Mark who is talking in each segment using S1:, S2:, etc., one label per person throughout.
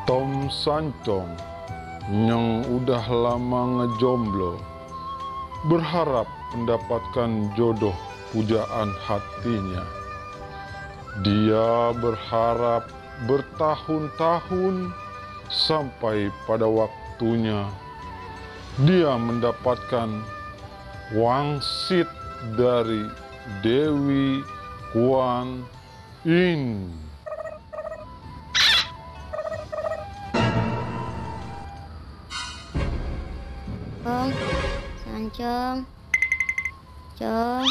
S1: Tom Sancong yang udah lama ngejomblo berharap mendapatkan jodoh pujaan hatinya. Dia berharap bertahun-tahun sampai pada waktunya dia mendapatkan wangsit dari Dewi Kuan Yin.
S2: Sancong, Cong,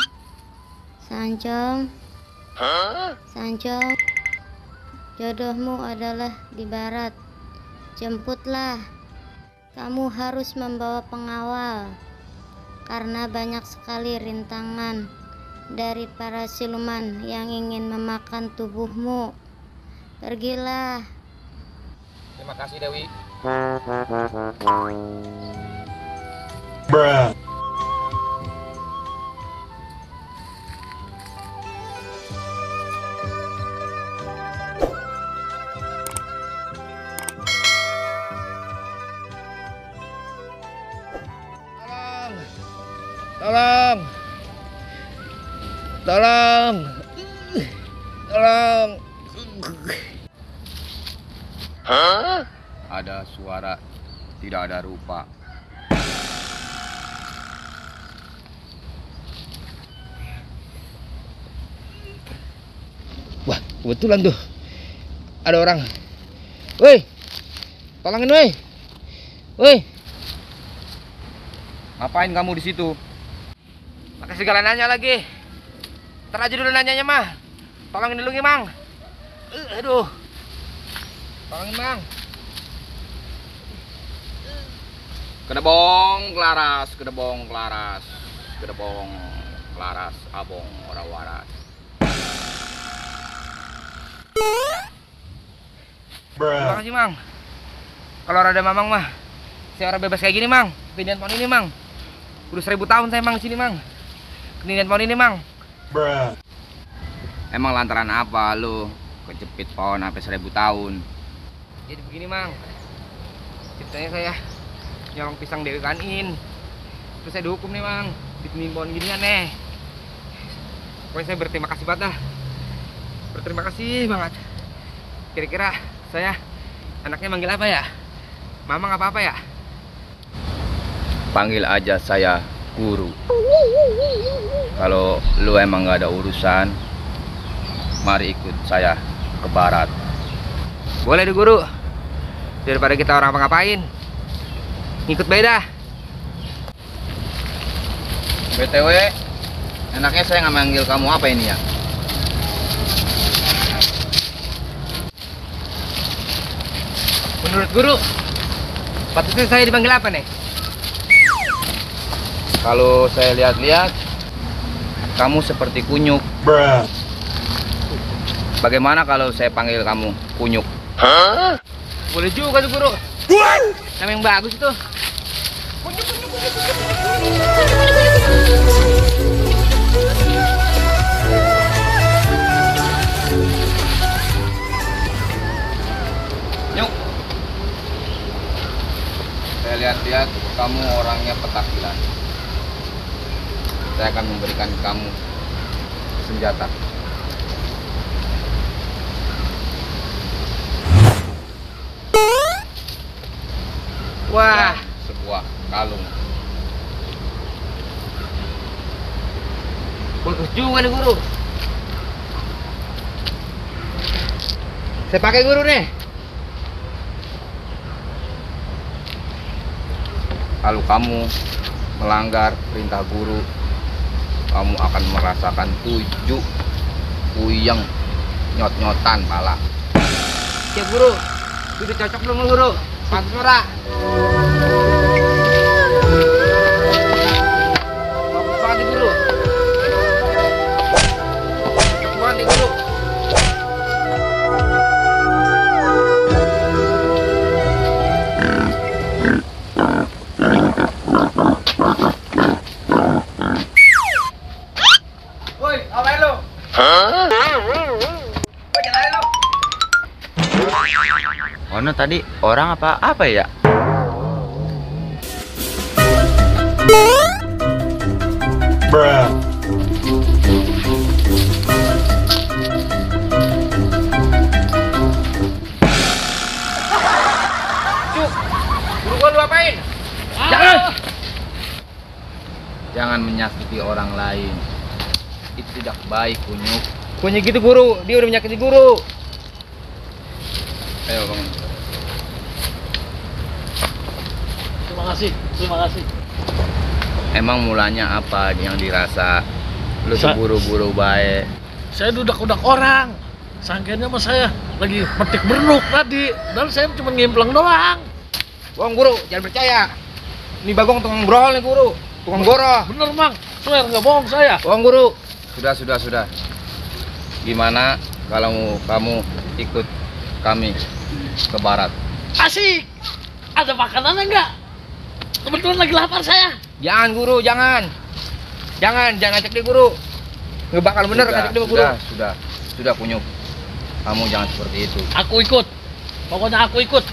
S2: Sancong, Sancong, jodohmu adalah di barat. Jemputlah. Kamu harus membawa pengawal, karena banyak sekali rintangan dari para siluman yang ingin memakan tubuhmu. Pergilah.
S3: Terima kasih, Dewi.
S1: Bruh.
S3: Tolong, tolong, tolong. Ada suara, tidak ada rupa. Wah, kebetulan tuh ada orang. Woi, tolongin, woi. Woi, ngapain kamu di situ? Pakai segala nanya lagi. Ntar aja dulu nanyanya, mah. Tolongin dulu, Mang. Aduh. Tolongin, Mang. Kedebong Klaras, kedebong Klaras, kedebong Klaras, abong ora waras. Terima kasih, Mang. Kalau ada Mamang mah, saya orang bebas kayak gini, Mang. Kemudian pohon ini, Mang. Udah 1000 tahun saya, Mang, sini, Mang. Kemudian pohon ini, Mang. Emang lantaran apa lu kejepit pohon sampai 1000 tahun? Jadi begini, Mang. Ceritanya saya nyolong pisang Dewi Kuan Yin. Terus saya dihukum nih, Mang. Dikenin pohon ginian nih. Pokoknya saya berterima kasih banget dah. Berterima kasih banget. Kira-kira saya anaknya manggil apa ya? Mamang apa ya? Panggil aja saya Guru. Kalau lu emang gak ada urusan, mari ikut saya ke barat. Boleh deh, Guru. Daripada kita orang apa-ngapain, ngikut beda. BTW, enaknya saya nggak manggil kamu apa ini ya? Menurut Guru, patutnya saya dipanggil apa nih? Kalau saya lihat-lihat, kamu seperti kunyuk. Bagaimana kalau saya panggil kamu kunyuk? Boleh juga tuh, Guru. Nama yang bagus itu. Kunyuk, kunyuk, kunyuk, kunyuk. Nyuk. Saya lihat-lihat kamu orangnya petakilan. Saya akan memberikan kamu senjata. Wah, sebuah kalung. Bagus juga nih, Guru. Saya pakai, Guru, nih. Kalau kamu melanggar perintah Guru, kamu akan merasakan 7 puyeng nyot-nyotan pala. Ya, Guru. Sudah cocok belum, Guru? Pantes ora? Bagus banget, Guru. Cocok banget, Guru. Woi, apain lu? Woi, jangan lari lu. Mana
S4: gimana tadi? Orang apa ya?
S1: Bruh.
S3: Cuk, guru gua lu apain?
S4: Jangan menyakiti orang lain. Itu tidak baik, Kunyuk.
S3: Punya gitu guru, dia udah menyakiti guru.
S4: Ayo bangun.
S5: Terima kasih.
S4: Emang mulanya apa yang dirasa? Lu tuh buru-buru baik.
S5: Saya dudak-dudak orang. Sangkanya sama saya lagi petik bernuk tadi, dan saya cuma ngimplang doang.
S3: Bohong guru, jangan percaya. Ini Bagong tukang brol nih guru. Tukang goroh.
S5: Bener Mang, swear nggak bohong saya.
S3: Bohong guru.
S4: Sudah. Gimana kalau kamu ikut kami ke barat?
S5: Asik. Ada makanannya nggak? Kebetulan lagi lapar saya.
S3: Jangan guru, jangan. Jangan ajak dia guru. Nggak bakal bener ajak dia guru.
S4: Sudah Kunyuk. Kamu jangan seperti itu.
S5: Aku ikut. Pokoknya aku ikut.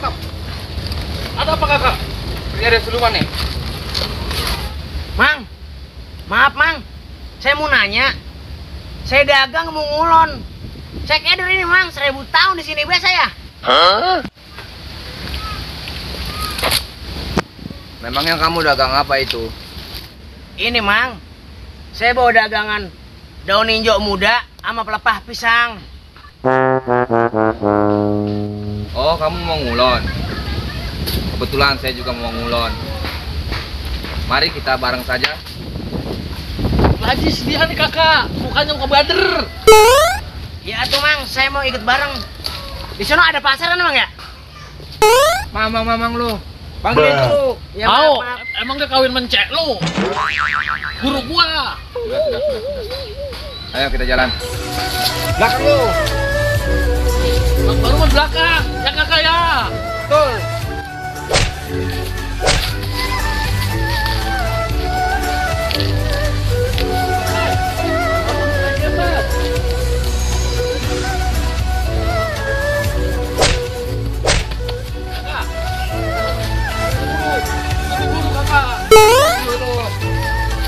S3: Stop.
S5: Ada apa kakak?
S3: Ini ada siluman nih.
S6: Mang, maaf Mang, saya mau nanya. Saya dagang mau ngulon. Saya keder ini Mang, 1000 tahun di sini biasa ya.
S4: Memangnya kamu dagang apa itu?
S6: Ini Mang, saya bawa dagangan daun ninjo muda sama pelepah pisang.
S4: Oh, kamu mau ngulon. Kebetulan saya juga mau ngulon. Mari kita bareng saja.
S5: Lagi sedihan nih kakak, mukanya muka bader.
S6: Ya tuh Mang, saya mau ikut bareng. Di sana ada pasar kan Mang ya?
S3: Mamang lu. Panggilin dulu.
S6: Ya,
S5: Tahu,
S6: maaf.
S5: emang dia kawin mencek lu. Guru gua.
S4: Sudah. Ayo kita jalan.
S3: Belakang lu.
S5: Baru mau belakang, ya kakak ya.
S3: Betul.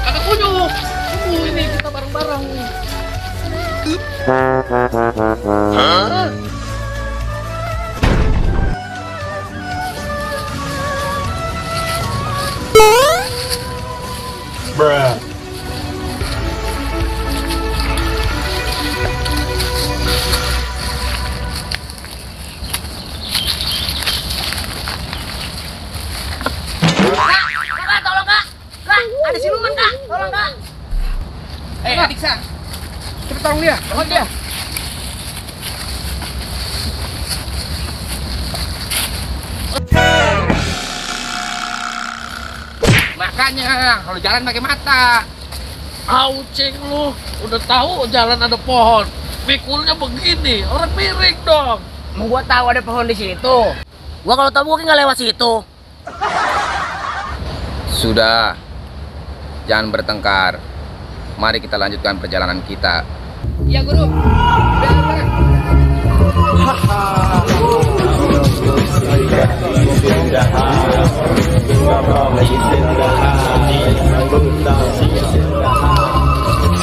S5: Kakak Kunyuk, tunggu ini kita bareng-bareng.
S1: Bruh.
S6: Kak, tolong Kak. Kak, ada siluman Kak. Tolong Kak.
S3: Diksa. Cepet tolong dia. Tolong dia. Makanya kalau jalan pakai mata.
S5: Aucing lu, udah tahu jalan ada pohon. Pikulnya begini, orang miring dong.
S6: Mau gua tahu ada pohon di situ. Gua kalau tahu mungkin nggak lewat situ.
S4: Sudah. Jangan bertengkar. Mari kita lanjutkan perjalanan kita.
S3: Iya guru.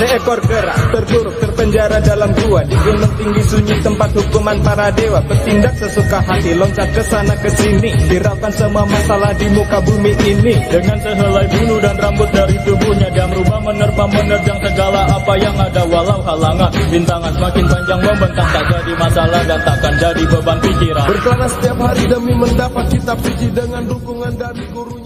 S7: Seekor kera terkuruk terpenjara dalam gua di gunung tinggi sunyi tempat hukuman para dewa. Bertindak sesuka hati, loncat ke sana ke sini, hiraukan semua masalah di muka bumi ini. Dengan sehelai bulu dan rambut dari tubuhnya, dia merubah menerjang segala apa yang ada. Walau halangan bintangan semakin panjang membentang, tak jadi masalah dan takkan jadi beban pikiran.
S8: Berkelana setiap hari demi mendapat kitab suci dengan dukungan dari guru.